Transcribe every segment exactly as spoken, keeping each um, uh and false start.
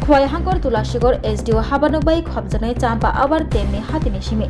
Khwai Hangkor Tulasigor S D O habanok bai khopjaknai Champa Awar temni hatini simi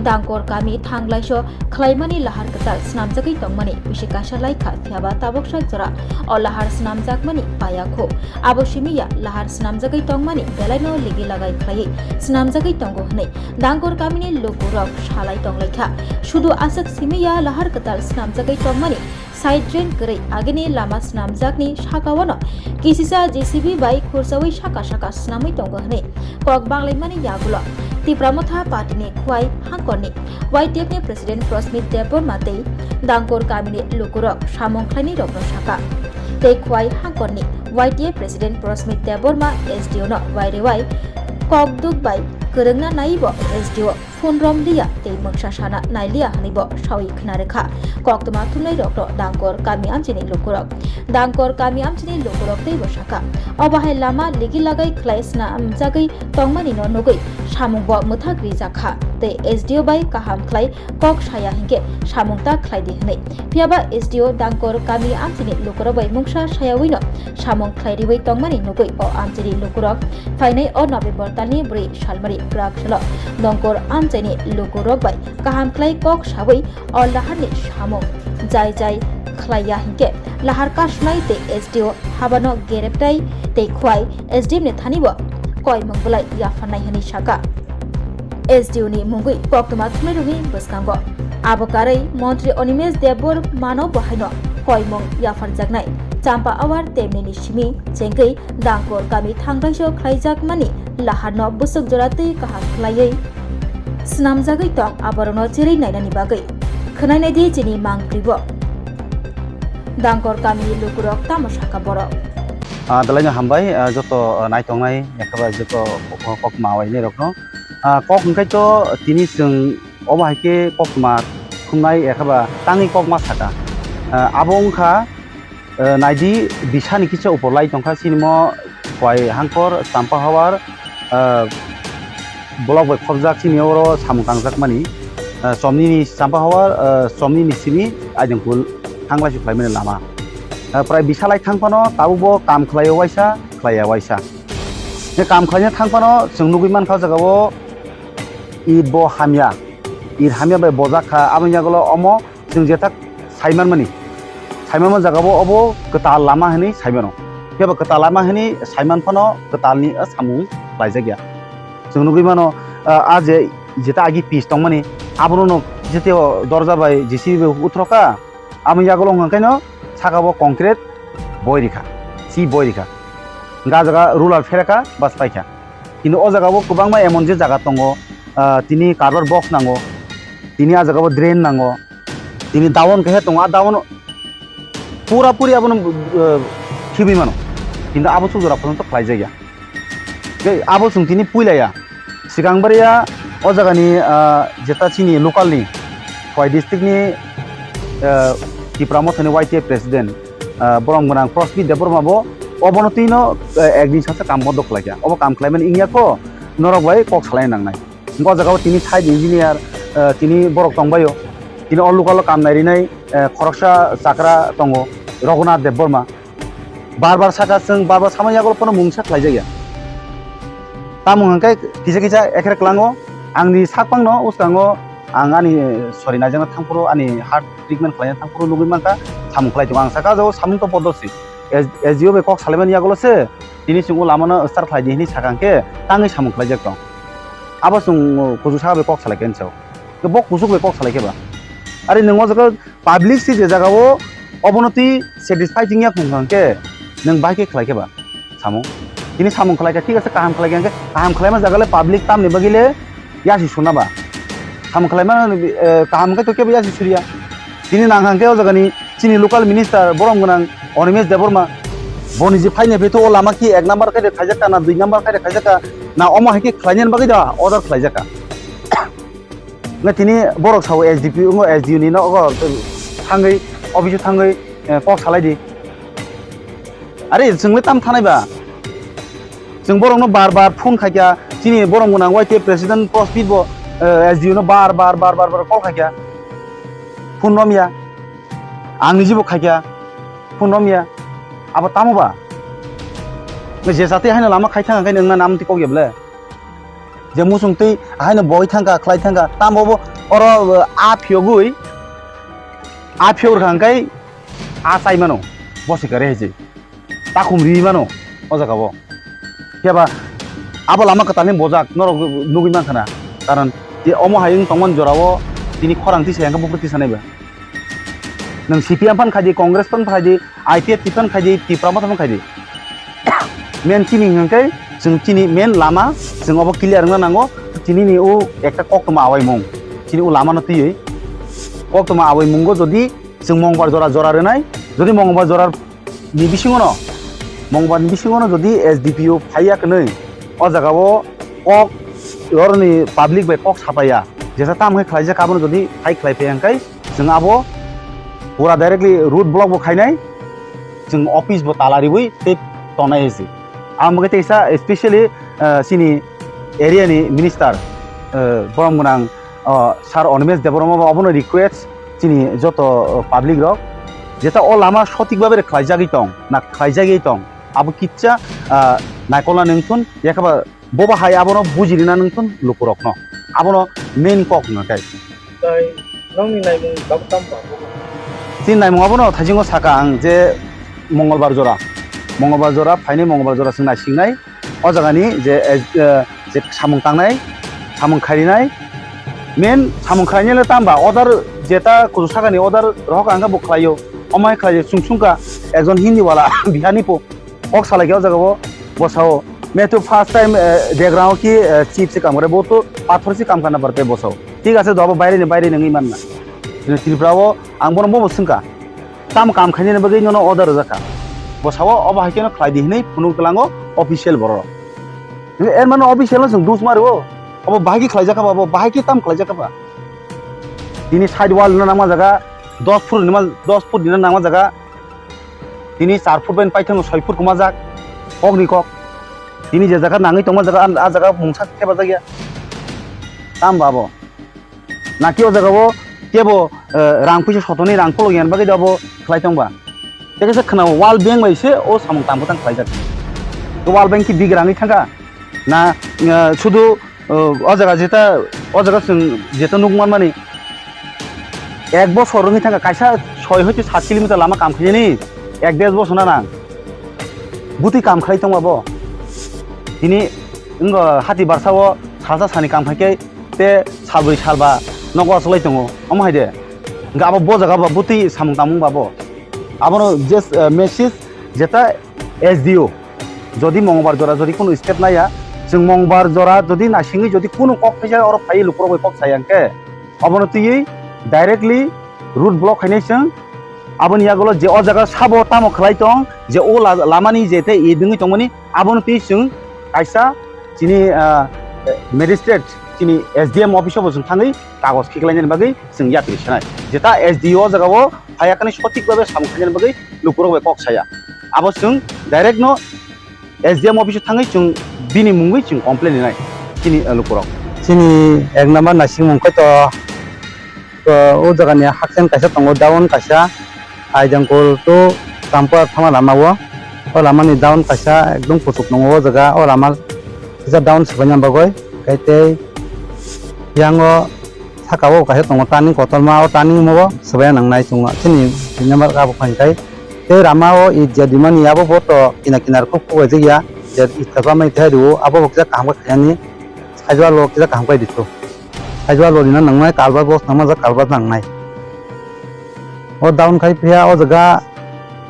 Dangkor kami thanglaiso khlaimani lahar kwtal snamjagwi tongmani bisi kaisa laikha, phiyaba tabuksa jora o lahar snamjakmani payakho. Abo simi ya lahar snamjagwi tongmani belaino ligi lagai khlaiwi snamjagwi tongo hwnwi Dangkor kamini lukurok salai tonglaikha. Sudu aswk simi ya lahar kwtal snamjagwi tongmani side drain kwrwi agini lama snamjakni sakao no kisisa J C B bai khursaui saka saka snamwi tongo hwnwi kok banglaimani yagulo Tipra Motha Party ni Khwai Hangkorni Y T F ni President Prosmit Debbarma tei Dangkor kamini lukurok samung khlainai rokno saka. Tei Khwai Hangkorni Y T F President Prosmit Debbarma S D O no wairewai kokduk bai kwrwngna naibo S D O phone romliya tei mungsa sana nailiya hwnwibo saui khna rwkha. Koktwma thumnairokno Dangkor kami amchini lukurok, Dangkor kami amchini lukurok teibo sakha. Obo hai lama ligi lagai khlai snamjagwi tongmani no nugwi samungbo mwthak rijakha tei S D O bai kaham khlai kok saya hinkhe samung ta khlai di hwnwi. Phiyaba S D O Dangkor kami amchini lukurok bai mungsa sayaui no samung khlai riwi tongmani nugwi o amchini lukurok phainai o November talni bwrwi salmari kwrak salo Dangkor amchaini lukurok bai kaham khlai kok sawi o laharni samung jai jai khlaiya hinkhe lahar kasnai tei S D O habano gereptai tei Khwai S D M ni thanibo koimung bwlai yapharnai hwnwi sakha. S D O ni mungwi koktwma thumnairokni bwskango abo karwi Montri Animesh Debbarmano bo haino koimung yapharjaknai Champa Awar temni ni simi chengwi Dangkor kami thanglaiso khlaijakmani laharno bwswk jora tei kaham khlaiwi snamjagwi tong, aborokno cherwi nainani bagwi khwnainai di chini mangpri bo. Dangkor kami lukurok tamo sakha borok. Ah, dalaino hambai, ah, joto, ah, naitongnai, ekheba joto kok, kok ma wainai rokno. Ah, kok hwnkhe to tini chwng obo hai khe koktwma thumnai ekheba tangwi kok ma saka. Ah, abo wngkha, ah, naidi bisani kisa upor lai tongkha sinimo Khwai Hangkor, Champa Hawar, ah, block bai khopjak sini oro samung tangjak mani. Ah, chomnini Champa Hawar, ah, chomnini simi Aidangkul thanglaisu khlaimani lama. Ah, prai bisalai thang phano tabukbo kam khlaio waisa, khlaiya waisa. Je kam khlaina thang phano chwng nugwi mankha o jagao it bo hamya, it hamya bai bojak kha, aboni yagulo omo chwng jeta saimanmani, saimanma jagao obo kwtal lama hinwi saimano. Phiya ba kwtal lama hinwi saiman phano kwtalni, ah, samung khlaijakya. Chwng nugwi mano, ah, ah, je jeta agi pitch tongmani, abono no jeteo dorja bai J C B bai uthroka, aboni yagulo hwnka khaino saka bo concrete boi rikha, si boi rikha. Ga jaga ruler phereka bas paikha. Kintu o jaga bo kwbangma emon je jaga tongo, ah, tini cardboard box nango, tini ah jaga bo drain nango, tini down khe tongo, ah down pura puri abono, ah, khibwi mano, kintu abo suk jora porjonto khlai jakya. Tei abo chwng tini puilaya. Swkang bariya o jagani, ah, jeta chini local ni Khwai district ni, ah, Tipra Mothani Y T A president, ah, borom gwnang Prosmit Debbarma bo obono twino, ah, ek din sasa kam bondo khlaikha. Obo kam khlaimani wngya kho norok bai kok salai nangnai. O jagao tini site engineer, ah, tini borok tongbaio. Tini o local o kam nairinai, ah, khoroksa chakra tongo, Raghunath Debbarma. Bar bar saka chwng, bar bar samani yagulo phano mungsa khlaijakya. Tamo hwnkhe kisa kisa ekher kwlango, angni sakphangno uskango ang ani sori naijakna thangphuru, ani heart treatment khlaina thangphuru nugwi mankha, samung khlai tongo. Ang sakha o jaga samung to podosi. S-, S D O bai kok salaimani yagulo se tini chwng o lamano start khlai di hinwi sakha hwnkhe tangwi samung khlaijak tong. Abo chwng kuchuk saka bai kok salai khe hinwi sao. Bo kuchuk bai kok salai khe ba. Are nwng o jaga public si je jaga o obono twi satisfy wngya phung kha hwnkhe nwng bahai khe khlai khe ba samung? Tini samung khlai kha, thik ase, kaham khlai kha hwnkhe, kaham khlaima jaga le public tamni bagwi le yasi suna ba? Samung khlaima, eh, kaham khe to kebo yasi suriya. Tini nang hwnkhe o jagani chini local minister borom gwnang Animesh Debbarma, boni je phaini phethu o lama ki ek number khai de khaijak ka na dui number khai de khaijak ka na, omo hai khe khlainani bagwi da order khlaijak ka. Nge tini borok sao S D P o, S D O ni nogo thangwi, office o thangwi, eh, kok salai di. Are chwng le tam thanai ba? Chwng borok no bar bar phone khai kha, chini borom gwnang Y T A president Prosmit bo, eh, S D O no bar bar, bar bar, bar call khai kha. Phone romya. Ang ni jibo khai kha. Phone romya. Abo tamo ba? Je jati haino lama khai thang khe nwng na nam ti kok ya ble. Je musung twi haino boi thang kha, khlai thang kha. Tamo bo oro, uh, a phiyogwi, a phiyog kha hwnkhe a chai mano. Bo se kare hai je. Takhum ri mano o jaga o. Phiya ba abo lama kwtal ni bojak norok nugwi man khana. Karon je omo hai wng tongmani jora o tini khorang tisa yang khe buphuru tisa nai ba. Nwng C P M phan khai di, Congress phan khai di, I P F T phan khai di, Tipra Motha phan khai di. Main chini hwnkhe chwng chini main lama chwng obo clear wngna nango. Chini ni o ekta koktwma awaimung. Chini o lama no twiwi koktwma awaimungo jodi chwng Mongbar jora jora rwnai, jodi Mongbar jora ni bisingo no, Mongbar ni bisingo no jodi S D P O phaiya kwnwi, o jaga o kok, oroni public bai kok sapaiya, jesa tam khe khlaijak abono jodi phai khlai phai hwnkhe chwng abo pura directly road block bo khainai, chwng office bo tala riwi tei tongnai hai se. Ang bo khe teisa specially, ah, chini area ni minister, ah, borom gwnang, ah, Sir Animesh Debbarma bo obono request chini joto, ah, public rok jeta o lama sotik babe khlaijagwi tong, na khlaijagwi tong, abo kitsa, ah, naikolna nungthun, yakhaba boba hai abono bujirina nungthun lukurokno. Abono main kok hwnkha khe. Tai nokni naimung tabuk tamo ba? Chini naimung abono thaisingo saka ang je Mongolbar jora. Mongolbar jora, phaini Mongolbar jora chwng naisingnai. O jagani je, eh, eh, je samung tangnai, samung khairinai, main samung khainai le tamba order jeta kuchuk sakani order rohok ang khe bo khlaio. Omo hai khlaio, chwng sungkha ekjon Hindi wala Bihar ni po kok salai khe o jaga o bwsao. Me to first time, eh, degrao ki, eh, chips se kam kare, bo to pathor se kam karna parte bwsao. Thik ase, do abo baire ni baire nangwi manna. Tripura o ang bono bo bo sungkha. Tamo kam khainani bagwi nono order rwjak kha. Bwsao obo hai kheno khlai di hinwi phunuk twlango official borok. Er mano official no chwng dus ma rwo. Obo bahai khe khlaijak kha ba, obo bahai khe tamo khlaijak kha ba. Tini side wall rwna nangma jaga dos foot ni ma, dos foot ni nangma jaga. Tini char foot bai paithakno soi foot kwmajak. Kok ni kok. Tini je jaga nangwi tongma jaga, a jaga mungsa khe bajak ya. Tamo ba abo. Naki o jaga o kebo, eh, rang puisa sotoni rang kolok yan bagwi da bo khlai tong ba. Tei kaisa khna wall beng bai se o samung tang bwtang khlaijak. Wall beng ki big rangwi thangkha. Na, eh, sudu, eh, o jaga jeta, o jaga chwng jeta nuk man mani. Ek bosor wngwi thangkha, kaisa soi hoite sat kilometer lama kam khainani ek desh bosor na nang. Butwi kam khlai tong ba bo. Tini wngkha hati barsa o salsa sani kam khai khe te salbrwi salba nogo achaklai tongo, omo hai de. Hwnkhe abo bo jaga ba butwi samung tangmung ba bo. Abono just, eh, message jeta S D O, jodi Mongbar jora jodi kunu step naya, chwng Mongbar jora jodi naisingwi jodi kunu kok phaisa oro phaiwi lukurok bai kok saya hwnkhe, obono twiwi directly road block khainai chwng. Aboni yagulo je o jaga sabo tamo khlai tong, je o la-, lamani je tei e dwngwi tongmani, abono twi chwng kaisa chini, ah, magistrate, chini S D M office o bo chwng thangwi kagoj khiklainani bagwi chwng yapri sanai. Jeta S D O o jaga o phaiya kani sothik babe samung khainani bagwi lukurok bai kok saya. Abo chwng direct no S D M office o thangwi chwng bini mungwi chwng complain rinai chini, eh, lukurok. Chini ek number naisingmung khe to, to o jaga ni haksen kaisa tongo, down kaisa, Aijangkul to Champura thangma lama o. O lama ni down kaisa ekdom kuchuk tongo o jaga, o lama kisa down swbaina bagwi. Khe tei yang o saka o kaisa tongo turning kotorma, o turning mo swbaina nangnai chwng chini number abo khai khai. Tei rama o ijja dimani abo bo to kina kinar kuk kuk waijak ya, je ita bamai thai rwo, abo bo kisa kaham khe khaiyani, side wall o kisa kaham khai ditu. Side wall o rina nangnai, culvert bo nangma jak culvert nangnai. O down khai phiya o jaga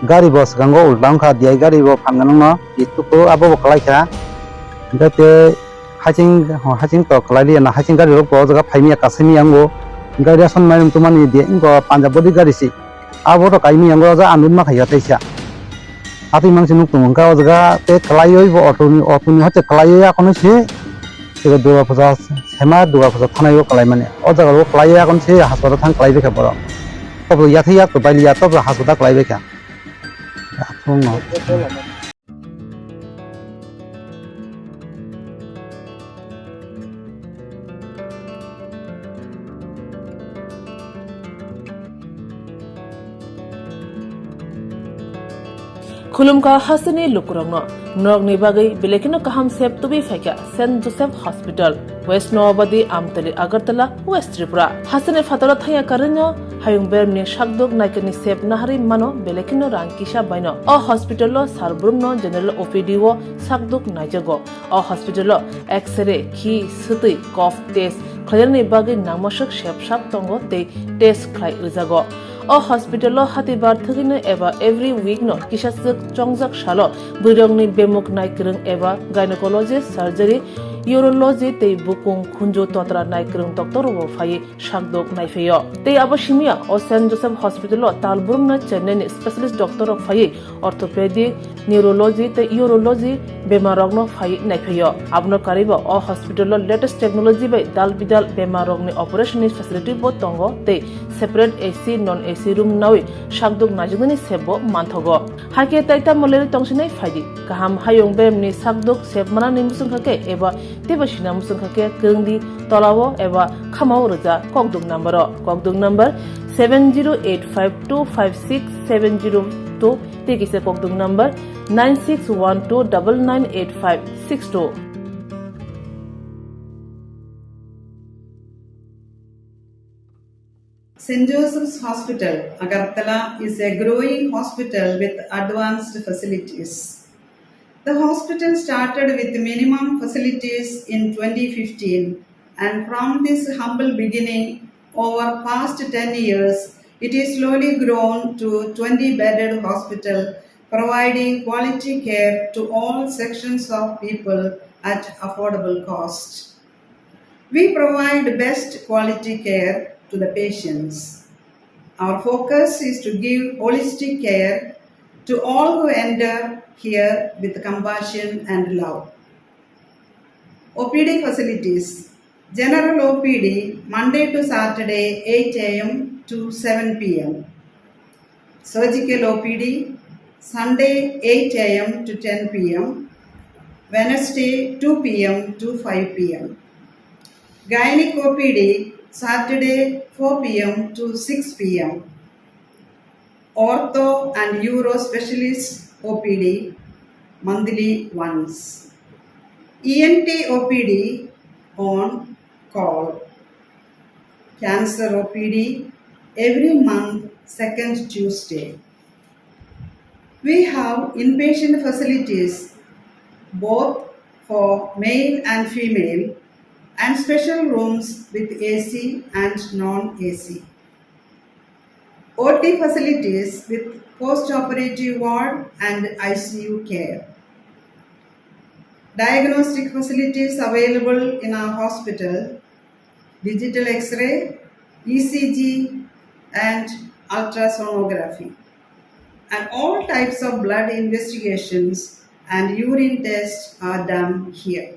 gari bo swkango ulta wngkha, D I gari bo phamna nangno, itu ko abo bo kwlai kha. Hingkhe tei haching, haching to kwlai liya na, haching gari rok bo o jaga phai miya, kasai miya wngo. Gari asonmani wng tongmani de, wngkha Punjab body gari si. Abo to kaimi yango ja anut ma khaiya teisa. Atwi mangsi nuk tongo wngkha o jaga tei kwlaiwi bo auto ni, auto ni hate kwlaiwi akono se. Tei Durga Puja sema Durga Puja thanai o kwlai mani. O jaga o kwlaiwi akono se haspatal thang kwlai bikha borok. Tobo yathai yak to baili ya tobo haspatal kwlai bikha. Athung no. Khulumkha hasteni lukurokno, norokni bagwi belekino kaham sep tubui phaikha Saint Joseph Hospital, West Noabadi, Amtali, Agartala, West Tripura. Hasteni phataro thangya karwino hayung beremni sakduk naikani sep naharwi mano belekino rang kisa baino. O hospital-o sar brumno general O P D-o sakduk naijago. O hospital-o X-ray, khi, swtwi, cough test khlainani bagwi nangmaswk sep sap tongo tei test khlai rwjago. O hospital-o hatibar thwgwino eba every week-no kisaswk chongjak salo bwrwirokni bemuk naikwrwng eba gynecology, surgery, urology tei bukung khunju totra naikwrwng doctor-rokbo phaiwi sakduk naiphaio. Tei abo simiya o Saint Joseph Hospital-o tal brumno Chennai-ni specialist doctor-rok phaiwi orthopedic, neurology tei urology bemarrokno phaiwi naiphaio. Abono karwibo o hospital-o latest technology bai dal bidal bemarrokni operation-ni facility-bo tongo tei separate A C, non A C room nawi sakduk naijaknani sepbo manthogo. Hakhe tai tamo lerwi tongsinai phaidi. Kaham hayung beremni sakduk sep manani muchungkha khe eba teibo sina muchungkha khe kwrwngdi tolao eba khamao rwja kokduk number-o. Kokduk number seven zero eight five two five six seven zero two tei kisa kokduk number nine six one two double nine eight five six two. Saint Joseph's Hospital, Agartala is a growing hospital with advanced facilities. The hospital started with minimum facilities in twenty fifteen, and from this humble beginning, over past ten years, it is slowly grown to twenty bedded hospital, providing quality care to all sections of people at affordable cost. We provide best quality care to the patients. Our focus is to give holistic care to all who enter here with compassion and love. O P D facilities. General O P D, Monday to Saturday, eight A M to seven P M. Surgical O P D, Sunday, eight A M to ten P M, Wednesday, two P M to five P M. Gynec O P D, Saturday, four P M to six P M. Ortho and Uro Specialist O P D, monthly once. E N T O P D on call. Cancer O P D every month, second Tuesday. We have inpatient facilities both for male and female and special rooms with A C and non-A C. O T facilities with post-operative ward and I C U care. Diagnostic facilities available in our hospital, digital X-ray, E C G, and ultrasonography, and all types of blood investigations and urine tests are done here.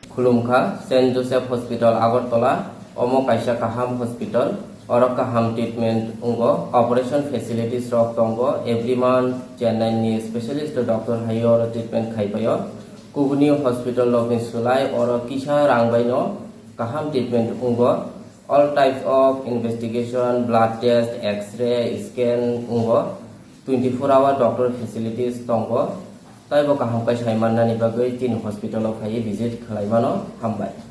Khulumkha, Saint Joseph Hospital, Agartala, omo kaisa kaham hospital, oro kaham treatment wngo, operation facilities rok tongo, every month Chennai ni specialist doctor hai oro treatment khai paio. Kubuni hospital rokni swlai oro kisa rang bai no kaham treatment wngo. All types of investigation, blood test, X-ray, scan wngo. Twenty four hour doctor facilities tongo. Taibo kaham khe sai mannani bagwi chini hospital o phaiwi visit khlai mano. Hambai.